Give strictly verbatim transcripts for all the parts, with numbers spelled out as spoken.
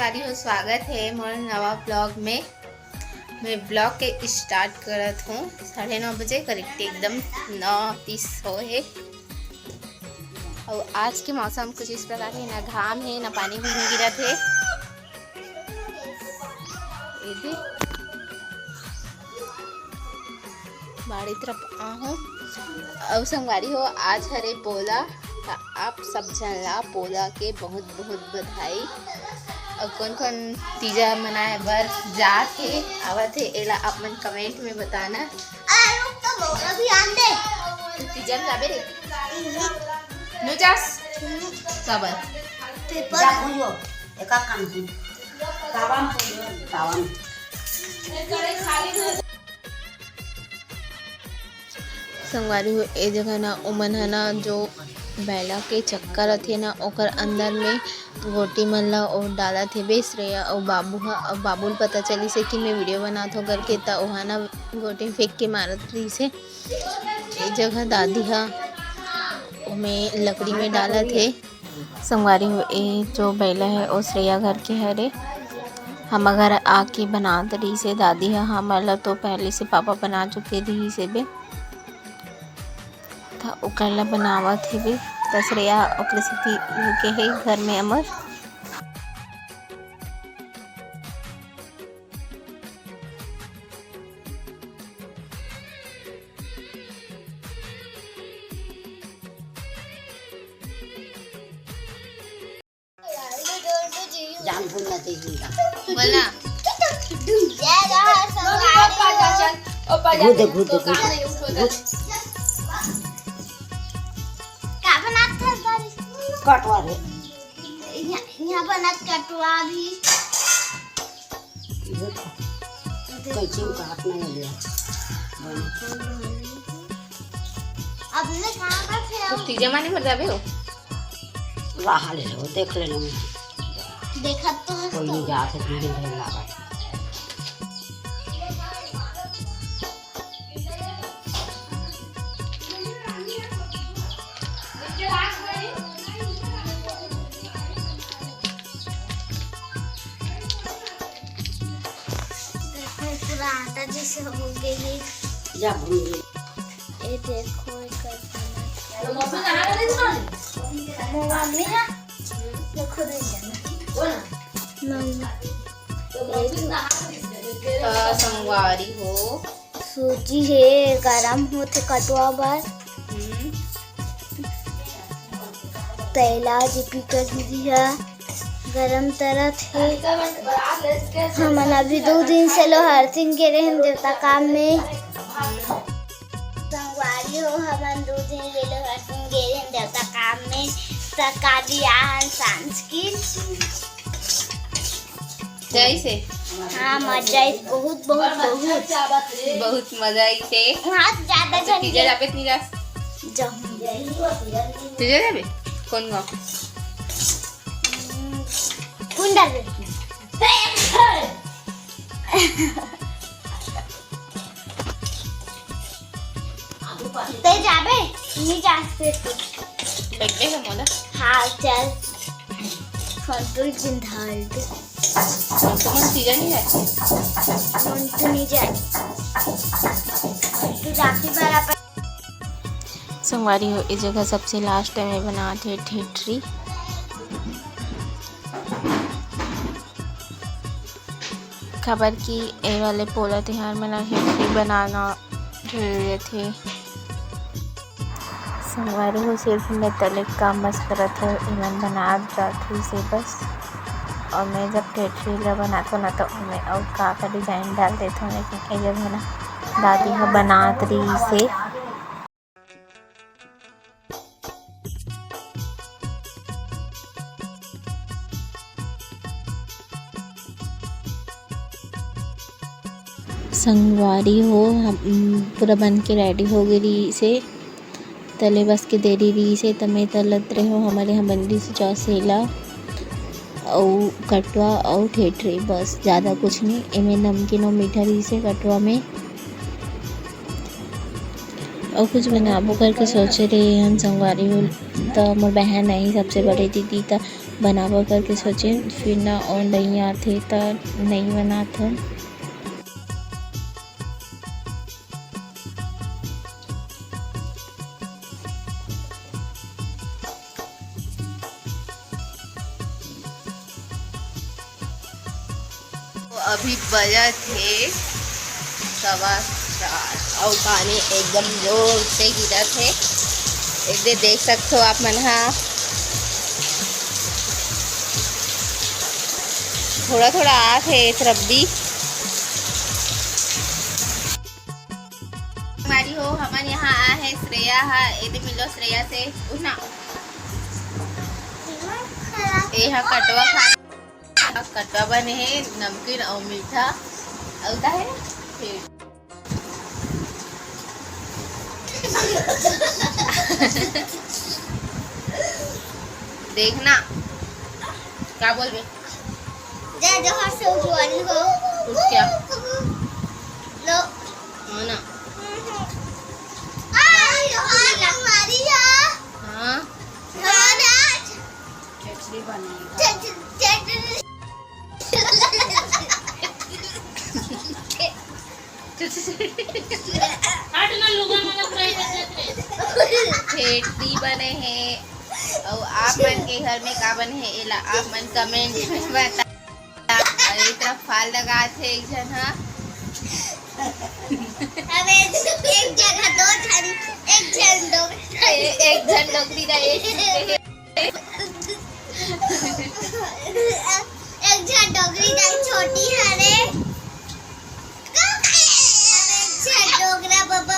संगवारी हो, स्वागत हे मोर नवा ब्लॉग में। मैं ब्लॉग के स्टार्ट करत हूँ साढ़े नौ बजे करीब, एकदम नौ तीस हो हे। अउ आज के मौसम कुछ इस प्रकार हे, ना घाम हे, ना पानी भी गिरत हे। ये दे। बाड़ी तरफ आहूँ। अउ संगवारी हो, आज हरे पोला, त आप सब झन ला पोला के बहुत बहुत बधाई। अउ कोन कोन तीजा मनाए बर जात हे, आवत हे, एला आप मन कमेंट में बताना। अरे रुक तो, पोला भी आन दे। तू तीजा में जाबे रे? नो जास? काबर? पेपर। जा, भूल लो। एका काम की। तावा में भूल लो। तावा में। संगवारी हो, ए जगह ना ओमन ह ना जो बैला के चक्का रथे ना, ओकर अंदर में गोटी मन ला ओ डालत हेबे श्रेया अउ बाबू ह। अउ बाबू ल पता चलिस हे कि मैं वीडियो बनात हों करके, त ओहा ना गोटी फेंक के मारत रहिस हे। ए जगह दादी ह ओमे लकड़ी में डालत हे। संगवारी हो, ए जो बैला हे, ओ श्रेया घर के हरे। हमर घर आके बनात रहिस हे दादी ह। हमर ला तो पहले से पापा बना चुके रहिस हेबे, त ओकर ला बनावत हेबे। त श्रेया ओकरे सेती रुके हे घर में हमर। जान भूल ना दे दूंगा। बोला। घुद, घुद, घुद, घुद। का बनात हस बारी? कटवा रे। यहाँ, यहाँ बनत कटवा भी। इधर कैंची में काट नहीं लिया। अब मैं कहाँ का थे? कुछ तीजा माने मर जाबे हो। रहा ले लो, देख लेना। देखत तो है कोई तो। नहीं जात है, तीजे ढेर लागत। देखो, पूरा आटा जैसे हो गई है। जा भून गई। ये देखो, एकर बना। मम्मी है, देखो, नहीं जाना। मम्मी। त संगवारी हो। सूजी हे, गरम होथे कटवा बर। हम्म। तैला जी पीटर दीदी ह गरम तरत हे। हमन अभी दू दिन से लोहरसिंग गे रहेन देवता काम में। संगवारी हो, हमन दू दिन ले लोहरसिंग गे रहेन देवता काम में। त काली आहन सांझ की। जैसे? हाँ, मजा आइस, बहुत, बहुत, बहुत। बहुत मजा आइस हे। वहाँ से ज्यादा तो जन तीजा गे। जाबे, तीजा। जाऊँ। तीजा जाबे? कौन गाँव? कुंडल। ते जाबे? नहीं जा सकते। बैठे का मोला? हाँ, चल। फंटुल जिंदाल। तो मन तीजा नहीं जाती। मन तो नहीं जाए। मन तो जाती बराबर। संगवारी हो, ए जगह सबसे लास्ट में बनात हे ठेठरी। काबर कि ए वाले पोला तिहार में ना ठेठरी बनाना जरूरी रथे। संगवारी हो, सिर्फ मैं तले काम बस करत हो, एमन बनात जात होइसे बस। और मैं जब ठेठरी ला बनात हो ना, तो मैं और का का डिजाइन डाल देत हो, लेकिन ए जगह ना दादी ह बनात रहिसे। संगवारी हो, हम, पूरा बन के रेडी हो गे रहिसे। तले बस के देरी रहिसे, त मैं तलत रेहेंव, हमर यहाँ बन रहिसे चौसेला अउ कटवा अउ ठेठरी, बस ज्यादा कुछ नहीं। एमे नमकीन अउ मीठा रहिसे कटवा में। अउ कुछ बनाबो करके सोचे रहे हन संगवारी हो, त मोर बहन आई सबसे बड़े दीदी, त बनाबो करके सोचेन, फिर ना online आथे त नइ बनाथन। अभी बजत हे सवा चार अउ पानी एकदम जोर से गिरत हे। एदे देख सकथो आप मन हा, थोड़ा थोड़ा आत हे ए तरफ भी। संगवारी हो, हमन यहाँ आए हे श्रेया हा, एदे मिलो श्रेया से। उठना। ए हा कटवा खा, कटवा बने हे, नमकीन अउ मीठा। अउ का हे? फिर देखना, का बोलबे? जय जोहार संगवारी हो। कुछ क्या? लो। हाँ ना। आ, जोहार संगवारी हो। हाँ। हाँ ना। चटनी बनी। चट-, चट-, हट ना, लुगा मन ला फ्राई कर देत रहे। फेटी बने हे। अउ आप मन के घर में का बने हे, एला आप मन कमेंट में बता। अउ एक तरफ फाल लगात हे एक झन हा। अबे, एक जगह दो झन, एक झन दो। ए-, एक झन डोकरी दा, एक एक झन डोकरी दाई छोटी हरे। एक झन डोकरा बबा।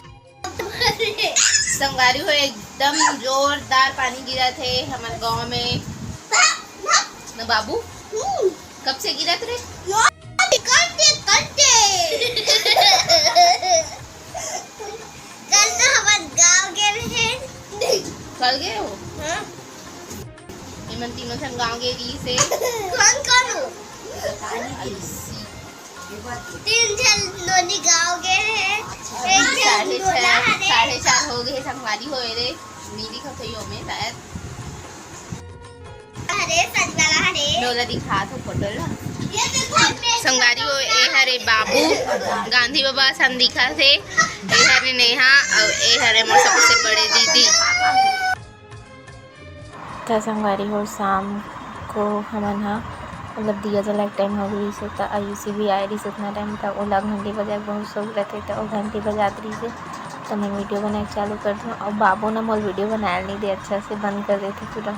संगवारी हो, एकदम जोरदार पानी गिरत हे हमर गांव में। न बाबू, हम्म। कब से गिरत रे? कल से, कल से। कल तो हमर गांव गे रहे। कल गे हो? हाँ। एमन तीनों झन गांव गे रहिस हे। कौन कौन हो? आयुषी। तीन झन नोनी गांव गे रहे। एक झन साढ़े भोला छह, हरे। साढ़े चार हो गए, संगवारी होए रे। नीली खतोई ओमे शायद। अरे, संगवारी हरे। नोला दिखा तो फोटो ला। ये तो घर में संगवारी हो, ए हरे बाबू, गांधी बाबा सन दिखा थे। ए हरे नेहा, अउ ए हरे मोर सबसे बड़े दीदी। त संगवारी हो, शाम को हमन ह, मतलब, दिया जलाए के टाइम हो गई से, त आयुषी भी आए रहिस उतना टाइम, त ओला घंटी बजाए के बहुत शौक रहथे, त ओ घंटी बजात रहिस हे, त मैं वीडियो बनाए के चालू कर दूँ। अउ बाबू न मोर वीडियो बनाए ल नहीं दे, अच्छा से बंद कर देथे पूरा।